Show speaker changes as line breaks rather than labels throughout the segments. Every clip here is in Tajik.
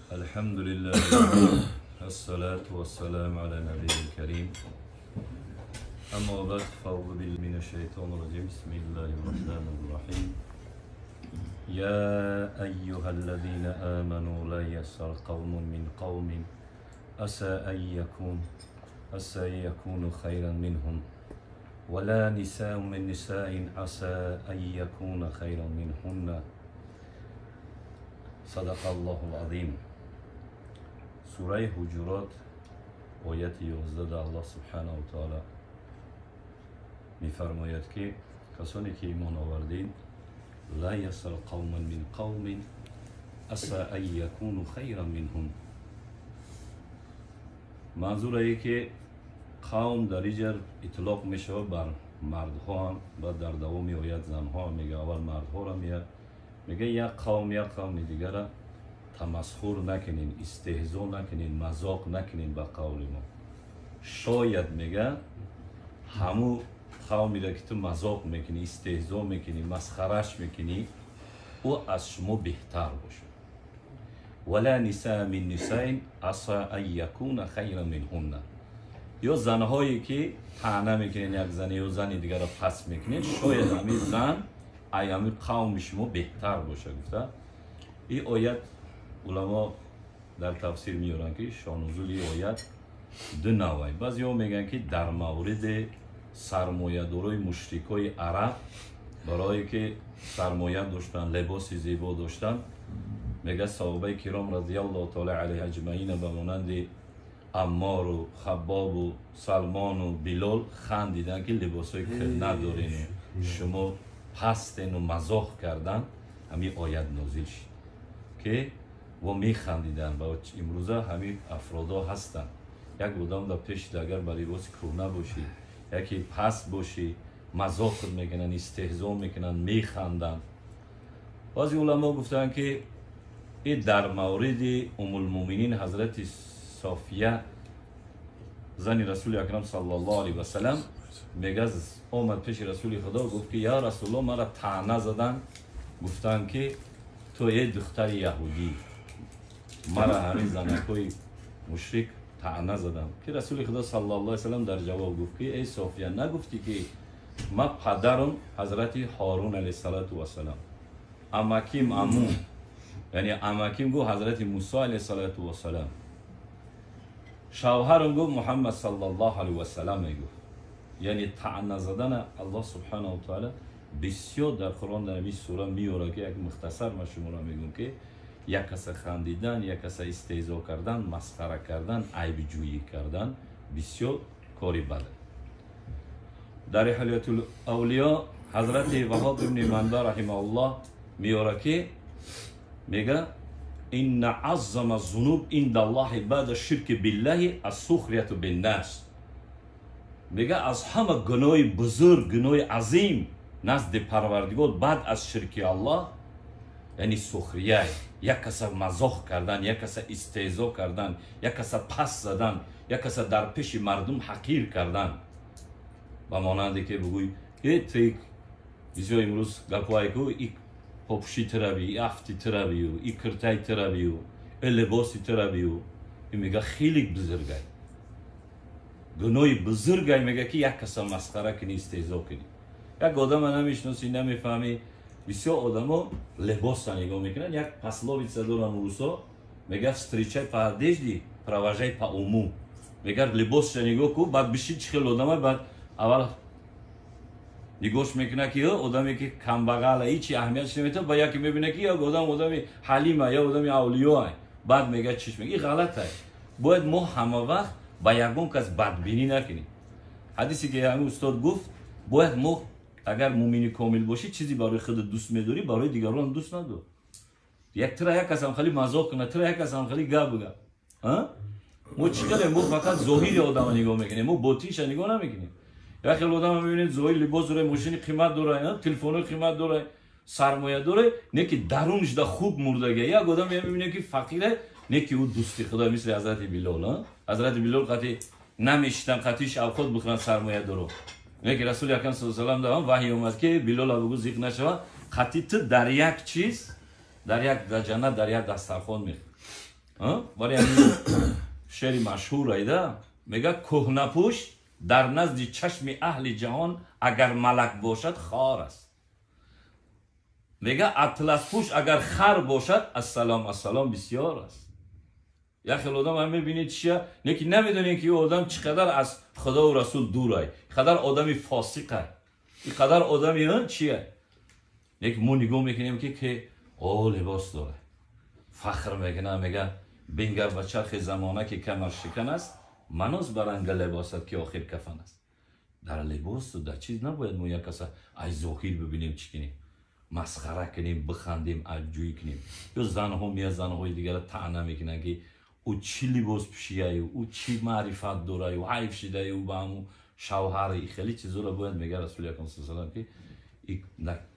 الحمد لله الصلاة والسلام على نبي الكريم أما بعد فأعوذ بالله من الشيطان الرجيم بسم الله الرحمن الرحيم يا أيها الذين آمنوا لا يسر قوم من قوم عسى أن يكونوا خيرا منهم ولا نساء من نساء عسى أن يكون خيرا منهن صدق الله العظيم. Сураи Ҳуҷурот, ояти 11, Аллоҳ субҳанаҳу таала мефармояд, ки касоне ки имон овардед, ла ясал қавман мин қавмин аса ан якуну хайран минҳум. Манзурае ки қавм дар иҷар итлоқ мешавад бар мардҳо ҳам, баъд дар давоми оят занҳо ҳам мега. Аввал мардҳоро меяд, мега: як қавм як қавми дигара тамасхур накунен, истеҳзо накунен, мазоқ накунен ба қавли мо. Шояд, мега, ҳаму қавмеро ки ту мазоқ мекунӣ, истеҳзо мекунӣ, масхараш мекунӣ, ӯ аз шумо беҳтар бошад. Вала ниса мин нисаин аса ан якуна хайран минҳунна. Ё занҳое ки таъна мекунен як зане ё зани дигарро пас мекунен, шояд ҳамин зан ай ҳамин қавми шумо беҳтар бошад, гуфта. Ин оят уламо дар тафсир меоранд, ки шонузули оят ду навъай. Баъзеҳо мегӯянд, ки дар мавриди сармоядорои мушрикои араб, барое ки сармоя доштанд, либоси зебо доштанд, мега, саҳобаи киром разиаллоҳу таала алайҳи аҷмаина ба монанди Аммору Хаббобу Салмону Билол хандиданд, ки либосҳои кӯҳна дорену шумо пастену мазоҳ кардан. Ҳамин оят нозил шид, ки во механдиданд. Ва имрӯза ҳамин афродо ҳастанд. Як одам дар пеши агар ба либоси кӯҳна бошӣ, яке паст бошӣ, мазоқат мекунанд, истеҳзо мекунанд, механданд. Баъзе уламо гуфтанд, ки ин дар мавриди Умулмӯминин ҳазрати София, зани Расули Акрам саллаллоҳу алайҳи васалам. Мега, омад пеши Расули Худо, гуфт, ки я Расулулло, мара таъна заданд, гуфтанд, ки ту э духтари яҳудӣ. Мара ҳамин занакҳои мушрик таъна заданд, ки Расули Худо саллаллоҳу алайҳи васалам дар ҷавоб гуфт, ки эй София, нагуфтӣ, ки ма падарам ҳазрати Ҳорун алайҳиссалату вассалам, амаким аму, яъне амаким гуфт ҳазрати Мусо алайҳиссалату вассалам, шавҳарам гуфт Муҳаммад саллаллоҳу алайҳи вассалам мегуфт. Яъне таъна задана Аллоҳ субҳанаҳу таала бисёр дар Қуръон, дар ҳамин сура меорад, ки як мухтасар ман шуморо мегӯм, ки як каса хандидан, як каса истеҳзо кардан, масхара кардан, айбҷӯӣ кардан бисёр кори бад. Дар Ҳилятул Авлиё ҳазрати Ваҳоб ибни Манба раҳимауллоҳ меорад, ки мега: инна аззама зунуб индаллоҳи баъда ширки биллаҳи ассухрияту биннас. Мега, аз ҳама гуноҳи бузург, гуноҳи азим назди Парвардигор баъд аз ширки Аллоҳ, яъне сухрия, як каса мазоҳ кардан, як каса истеҳзо кардан, як каса пас задан, як каса дар пеши мардум ҳақир кардан, ба монанде ки бигӯй: э, ты бисёр имрӯз гапҳое ку, и попуши тирабию, и афти тирабию, и киртай тирабию, и либоси тирабию. И мега, хеле бузургай, гуноҳи бузургай. Мега, ки як каса масхара кунӣ, истеҳзо кунӣ, як одама намешиносӣ, намефаҳмӣ. Бисёр одамо либоса нигоҳ мекунанд. Як пословица доранд русо, мега: «Встречай по одежде, провожай по уму». Мега, либосша нигоҳ ку, баъд биши чӣ хел одама. Баъд аввал нигоҳш мекунад, ки одаме ки камбағала, ҳичи аҳамиятш наметавад, ба яке мебинад, ки як одам одами ҳалима, як одами авлиёа, баъд мега, чиш мега. Ин ғалата. Бояд мо ҳама вақт ба ягон кас бадбинӣ накунем. Ҳадисе ки ҳамин устод гуфт, бояд мо агар мумини комил бошӣ, чизе барои худат дӯст медорӣ, барои дигарон дӯст надор. Як тира як касам хали мазоқ кунад, тира як касам хали гап бига. Мо чӣ кардем? Мо фақат зоҳири одама нигоҳ мекунем, мо ботинша нигоҳ намекунем. Як хел одама мебинед, зоҳир либос дора, мошини қимат дора, телефонои қимат дора, сармоя дора, не ки дарунаш да хуб мурдага. Як одам мебинед, ки фақире, не ки ӯ дӯсти Худо, мисли ҳазрати Билол. Ҳазрати Билол қати намешитан, қатиш авқот бихӯранд сармоядоро, не ки Расули Акрам саллаллоҳу алайҳи васаллам да ваҳй омад, ки Билола бугӯ, зиқ нашава, қати ту дар як чиз, дар як, дар ҷаннат, дар як дастархон мехӯрд. Барои ҳамин шеъри машҳур айда мега кӯҳнапӯш дар назди чашми аҳли ҷаҳон агар малак бошад хор аст. Мега атласпӯш агар хар бошад ассалом ассалом бисёр аст. Як хел одам ҳам мебинед чия, лекин намедонед ки ӯ одам чӣ қадар аз худову расул дурай, қадар одами фосиқай, и қадар одами чия. Лекин мо нигоҳ мекунем ки о либос дорад, фахр мекунад, мега бингар ба чархи замона ки камаршикан аст, маноз баранга либосат ки охир кафан аст. Дар либосу дар чиз набояд мо як каса ай зоҳир бибинем, чӣ кунем, масхара кунем, бихандем, айбҷӯӣ кунем. Ё занҳо мея занҳои дигара таъна мекунанд ки ӯ чӣ либос пӯшияю, ӯ чӣ маърифат дораю, ҳайф шидаю ба ҳаму шавҳари. Хеле чизоро бояд мега Расули Акрам саллаллоҳу алайҳи ки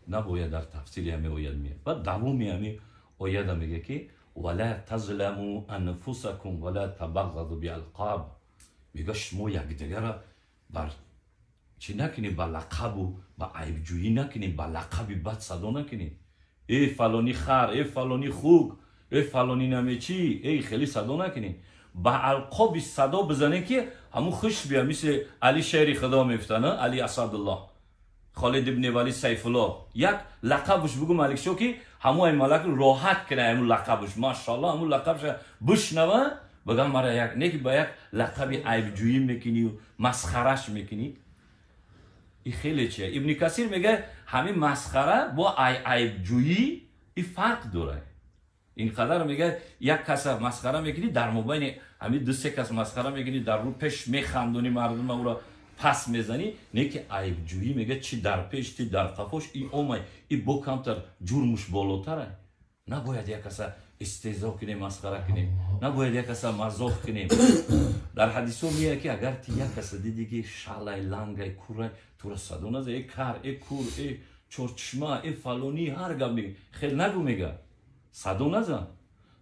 набояд дар тафсири ҳами оят меяд. Баъд давоми ҳами оята мега ки вала тазламу анфусакум вала табағғаду биалқаб. Мега шумо якдигара бар чӣ накунед, ба лақабу ба айбҷӯӣ накунед, ба лақаби бад садо накунед. Э фалони хар, э фалони хук, э фалони намечӣ, э хеле садо накунед. Ба алқоби садо бизанед ки ҳамун хуш бия, мисли Али шеъри худо мефтана, Али Асадуллоҳ, Холид ибни Валид Сайфуллоҳ. Як лақабш бугу Маликшо ки ҳамун ай малак роҳат кунад ҳамун лақабш, машааллоҳ ҳамун лақабша бишнава, бигам мара як не ки ба як лақаби айбҷӯӣ мекунӣ, масхараш мекунӣ. И хеле чия. Ибни Касир мега ҳамин масхара бо айбҷӯӣ и фарқ дорад. Ин қадар мега як каса масхара мекунӣ дар мобайни ҳамин ду се кас масхара мекунӣ, дар рӯ пеш механдонӣ мардума, ӯро пас мезанӣ, не ки айбҷӯӣ мега чи дар пеш, чи дар қафош, и омай и бо камтар ҷурмуш болотара. Набояд як каса истеҳзо кунем, масхара кунем, набояд як каса мазоқ кунем. Дар ҳадисҳо меяд ки агар ти як каса дидӣ ки шалай, лангай, курай, тура садо наза, э кар, э кур, э чорчишма, э фалонӣ, ҳар гап мега, хел нагу, мега садо назан.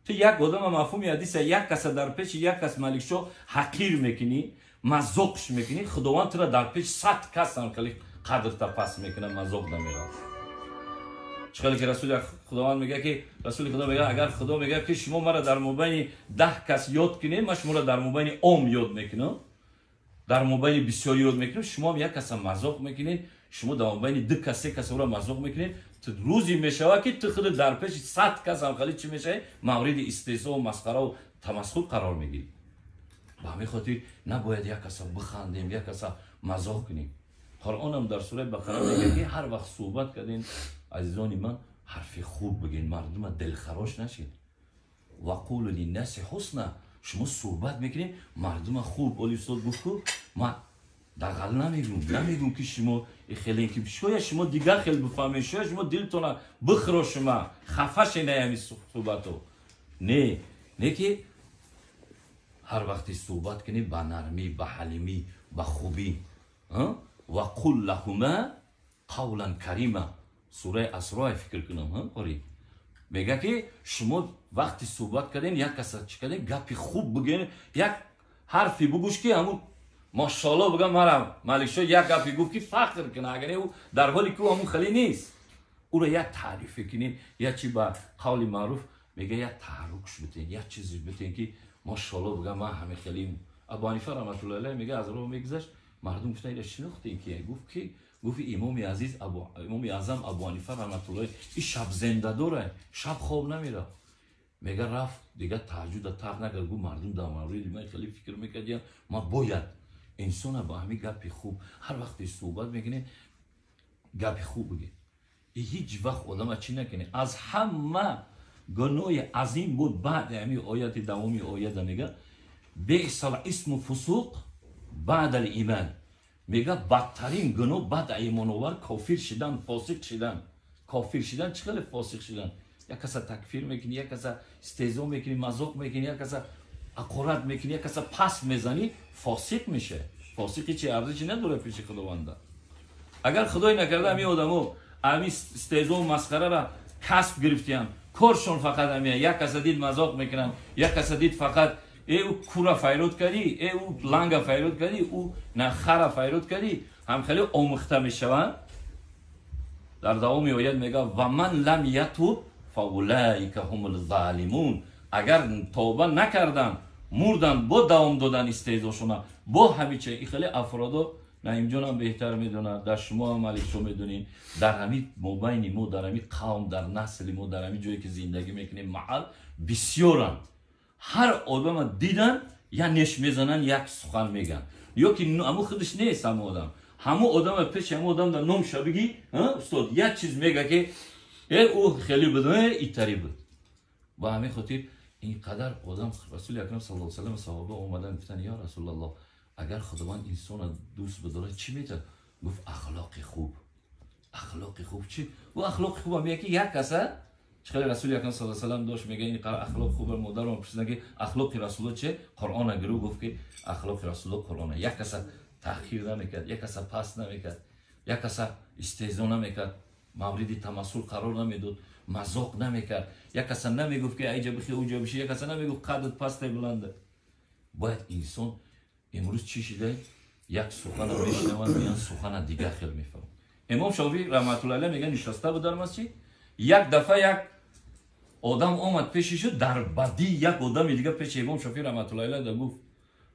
Ту як одама мафҳуми ҳадиса як каса дар пеши як кас Маликшо ҳақир мекунӣ, мазоқш мекунӣ, Худованд тура дар пеши 100 кас ҳам хеле қадрта пас мекунад, мазоқ намерад. Чӣ хеле ки Расули Худованд мега ки Расули Худо мега агар Худо мега ки шумо мара дар мобайни 10 кас ёд кунед, ман шуморо дар мобайни ом ёд мекунам, дар мобайни бисёр ёд мекунам, шумо як каса мазоқ мекунед, шумо дар мобайни 2 кас 3 кас ӯро мазоқ мекунед, рӯзе мешавад ки ту худ дар пеши 100 кас ҳам хеле чӣ мешавӣ, мавриди истеҳзо ва масхара ва тамасхур қарор мегирӣ. Ба ҳамин хотир набояд як каса бихандем, як каса мазоқ кунем. Қуръонам дар сураи Бақара мегӯяд ки ҳар вақт суҳбат кардем, азизони ман, ҳарфи хуб бигӯед, мардума дилхарош нашед. Ва қулу линнаси ҳусна. Шумо суҳбат мекунед, мардума хуб. Оли устод гуфт ку ман дағал намегӯм ки шумо хеле ки шояд шумо дигар хел бифаҳмед, шояд шумо дилтона бихӯрошума, хафа шена ҳамин суҳбато. Не, не ки ҳар вақте суҳбат кунед ба нармӣ, ба ҳалимӣ, ба хубӣ. Ва қул лаҳума қавлан карима. Сураи Асрои фикр кунам, қори мега ки шумо вақти суҳбат кардем, як каса чӣ кардем, гапи хуб бигӯед, як ҳарфе бугӯш ки ҳамун машааллоҳ бигам марам Маликшо як гапе гуфт ки фахр кунад, агар ӯ дар ҳоле ки ӯ ҳамун хеле нест, ӯро як таърифе кунед, як чи ба қавли маъруф мега як таҳаррукш битен, як чизе битен ки машааллоҳ бигам ман ҳамин хеле. Абу Ҳанифа раҳматуллоҳи алайҳ мега аз роҳ мегузашт, мардум гуфтанд ира шинохтем ки гуфт ки гуфт имоми азиз имоми аъзам Абу Ҳанифа раҳматуллоҳи ин шаб зиндадора, шаб хоб намерафт. Мега рафт дига таҳаҷҷуда тарк накард, гуфт мардум дар мавриди ман хеле фикр мекардиянд, ман бояд инсона ба ҳамин гапи хуб ҳар вақте суҳбат мекунед гапи хуб бигӯед. Ҳеҷ вақт одама чӣ накунед. Аз ҳама гуноҳи азим буд баъди ҳамин ояти давоми оята мега бисал исму фусуқ баъд ал иман. Мега бадтарин гуноҳ баъд имоновар кофир шидан, фосиқ шидан. Кофир шидан чӣ хеле фосиқ шидан? Як каса такфир мекунӣ, як каса истеҳзо мекунӣ, мазоқ мекунӣ, як каса ҳақорат мекунӣ, як каса пас мезанӣ, фосиқ мешавӣ. Фосиқи чи арзиши надорад пеши Худованда. Агар Худой накарда ҳамин одамо ҳамин истеҳзо масхарара касб гирифтиянд, коршон фақат ҳамия, як каса дид мазоқ мекунанд, як каса дид фақат э ӯ кура файрод кардӣ, э ӯ ланга файрод кардӣ, ӯ нахара файрод кардӣ, ҳам хеле омӯхта мешаванд. Дар давоми оят мега ва ман лам ятуб фаулаика ҳумул золимун. Агар тавба накардан, мурдан, бо давом додан истеҳзошона, бо ҳамича и хеле афродо Наимҷонам беҳтар медонад, дар шумо ҳам Маликшо медонед, дар ҳамин мобайни мо, дар ҳамин қавм, дар насли мо, дар ҳамин ҷое ки зиндагӣ мекунем, маҳал бисёранд. Ҳар одама дидан, я неш мезананд, як сухан меган. Ё ки ҳамун худаш нест ҳамун одам. Ҳамун одама пеши ҳамун одам дар номша бигӣ, устод, як чиз мега ки ӯ хеле буд, итари буд. Ба ҳамин хотир ин қадар одам Расули Акрам саллаллоҳу алайҳи васаллам саҳоба омадан гуфтанд: ё Расулаллоҳ, агар Худованд инсонро дӯст бидорад чӣ метавад? Гуфт: ахлоқи хуб. Ахлоқи хуб чӣ? Ӯ ахлоқи хуб мегӯяд ки як каса чӣ Расули Акрам саллаллоҳу алайҳи васаллам дошт, мегӯяд ин қадар ахлоқ хуб. Модарам пурсиданд ки ахлоқи Расулуллоҳ чӣ? Қуръона гиру гуфт ки ахлоқи Расулуллоҳ Қуръона. Як каса таъхир намекард, як каса паст намекард, як каса истеҳзо намекард, мавриди тамассул қарор намедод, мазоқ намекард, як каса намегуфт ки айҷа бихи, уҷа биши, як каса намегуфт қадат пастай буланда. Бояд инсон имрӯз чӣ шида, як сухана мешунаванд, меян сухана дигар хел мефаҳманд. Имом Шофиъ раҳматуллоҳи алайҳ мегӯяд, нишаста буд дар масҷид, як дафъа як одам омад пеши шуд, дар бадии як одами дигар пеши Имом Шофиъ раҳматуллоҳи алайҳ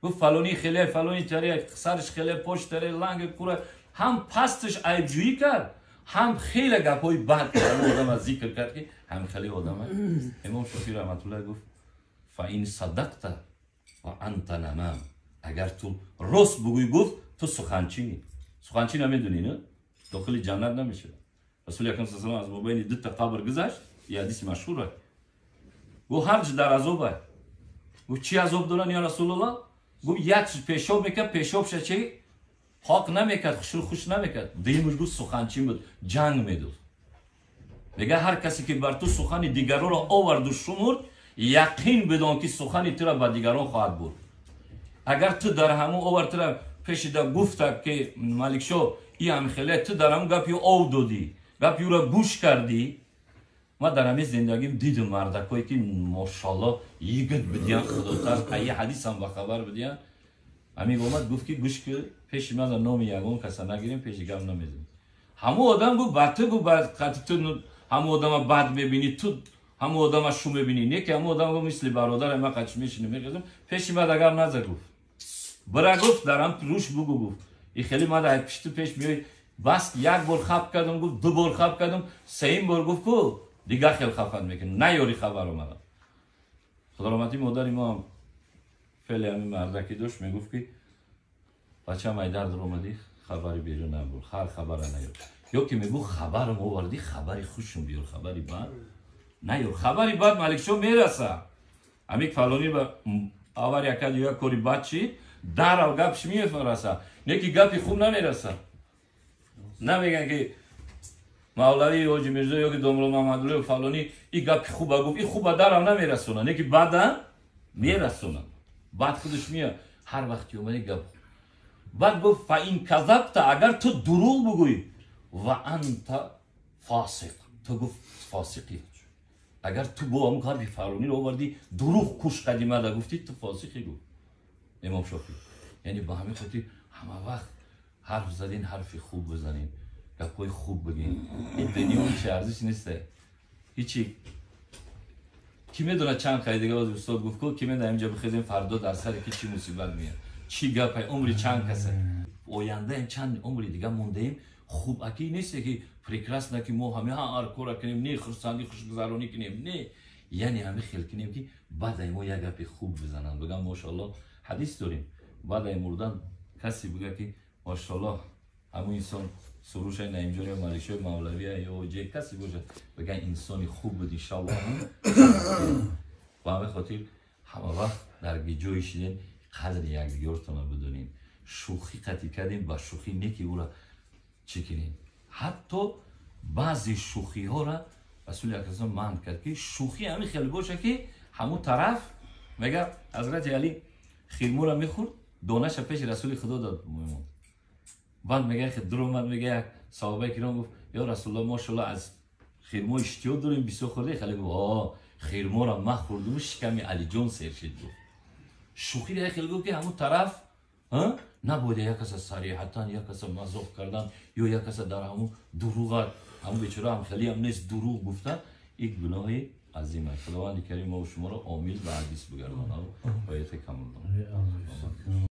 гуфт фалони хеле, фалони таре, сараш хеле, пош таре, ланг кура, ҳам пасташ айбҷӯӣ кард, ҳам хеле гапҳои бад кард, одама зикр кард ки ҳам хеле одама. Имом Шофиъ раҳматуллоҳ гуфт: фа ин садақта ва анта намам. Агар ту рост бугӯй, гуфт, ту суханчӣ. Суханчӣ намедонӣ, не? Дохили ҷаннат намешавад. Расули Акрам саллаллоҳу алайҳи васаллам аз мобайни дута қабр гузашт, и ҳадиси машҳур. Гуфт: ҳар дар азоб. Гуфт: чӣ азоб доранд, ё Расулуллоҳ? Гуфт: як пешоб мекард, пешобша чӣ? Пок намекард, хушрӯ хуш намекард. Дуюмаш гуфт суханчӣ буд, ҷанг медод. Мега ҳар касе ки бар ту сухани дигаронро оварду шумурд, яқин бидон ки сухани тура ба дигарон хоҳад бурд. Агар ту дар ҳамун овар тура пешида гуфта ки Маликшо и ҳам хеле, ту дар ҳамун гапи ов додӣ, гапи ӯро гӯш кардӣ. Ман дар ҳамин зиндагим дидам мардакое ки мошалло йигит бидиян, худотарс, ай ҳадисам ба хабар бидиян. Ҳамин омад гуфт ки гӯш ки пеши ман номи ягон каса нагирем, пеши гап намезанем. Ҳамун одам гуфт ба ту, гуфт ба қати ту ҳамун одама бад мебинӣ, ту ҳамун одама шу мебинӣ, не ки ҳамун одам гуфт мисли бародарам ман қачи мешинем мехезам, пеши ман гап наза гуфт. Бира гуфт дар ҳам рӯш бугу гуфт. И хеле ман дар пишти пеш меои, бас як бор хап кардам, гуфт ду бор хап кардам, сеюм бор гуфт ку дигар хел хафат мекунам, наёри хабар омадам. Худо раҳматӣ модари мо ҳам феъли ҳамин мардаки дошт, мегуфт ки бачам ай дар омадӣ, хабари берун набур, ҳар хабара наёр. Ё ки мегуфт хабарам овардӣ, хабари хушм биёр, хабари бад наёр. Хабари бад Маликшо мераса. Ҳамин фалонӣ ба авария кард ё як кори бад чи, дарав гапш мефараса, не ки гапи хуб намераса. Намеган ки Мавлави Ҳоҷи Мирзо ё ки Домулло Муҳаммадулло фалонӣ и гапи хуба гуфт, и хуба дарав намерасона, не ки бада мерасона. Бад худаш меяд. Ҳар вақти омади гап. Баъд гуфт: фа ин казабта, агар ту дурӯғ бугӯӣ, ва анта фосиқ, ту гуфт фосиқӣ. Агар ту бо ҳамун ҳарфи фалониро овардӣ, дурӯғ куш қадимада гуфтӣ, ту фосиқӣ, гуфт Имом Шофиъ. Яъне ба ҳамин хотир ҳама вақт ҳарф задин, ҳарфи хуб бизанем, гапҳои хуб бигем. Ин дунё ҳеч арзиш нест. Ҳичи ки медонад чанд қай дига боз устод гуфт ку ки медонад инҷа бихезем фардо дар саре ки чӣ мусибат меяд, чӣ гапай, умри чанд каса, ояндаем чанд умри дига мондаем. Хуб аки несте ки прекрасно ки мо ҳаме ҳар кора кунем, не хурсандӣ хушгузаронӣ кунем, не, яъне ҳаме хел кунем ки баъдай мо як гапи хуб бизананд, бигам мошалло. Ҳадис дорем, баъдай мурдан касе бига ки мошалло ҳамун инсон Сурушай Наимҷон ё Маликшои Мавлавия ё ҷе касе бошад, биган инсони хуб буд иншалло. Ба ҳамин хотир ҳама вақт дар ҷое шидем, қадри якдигаротонро бидонем. Шӯхӣ қатӣ кардем, ба шӯхӣ не ки ӯра чӣ кунем. Ҳатто баъзе шӯхиҳоро Расули Акрам манъ кард ки шӯхӣ ҳамин хел боша ки ҳамун тараф мега Ҳазрати Али хирморо мехӯрд, донаша пеши Расули Худо дод мемонд. Баъд мега дуромад, мега як саҳобаи киром гуфт: ё Расулуллоҳ, мошалло аз хирмо иштиҳо дорем, бисёр хӯрдем. Хеле гуфт: о, хирморо ман хӯрдуму шиками Алиҷон сер шид, гуфт. Шӯхӣ як хел гуфт ки ҳамун тараф набояд як каса сариҳатан як каса мазоқ кардан ё як каса дар ҳамун дурӯға, ҳамун бечора ҳам хеле ҳам нест, дурӯғ гуфта, ин гуноҳи عظیمه. خداوند کریم ما و شما رو عامل به حدیث بگردانه و آیت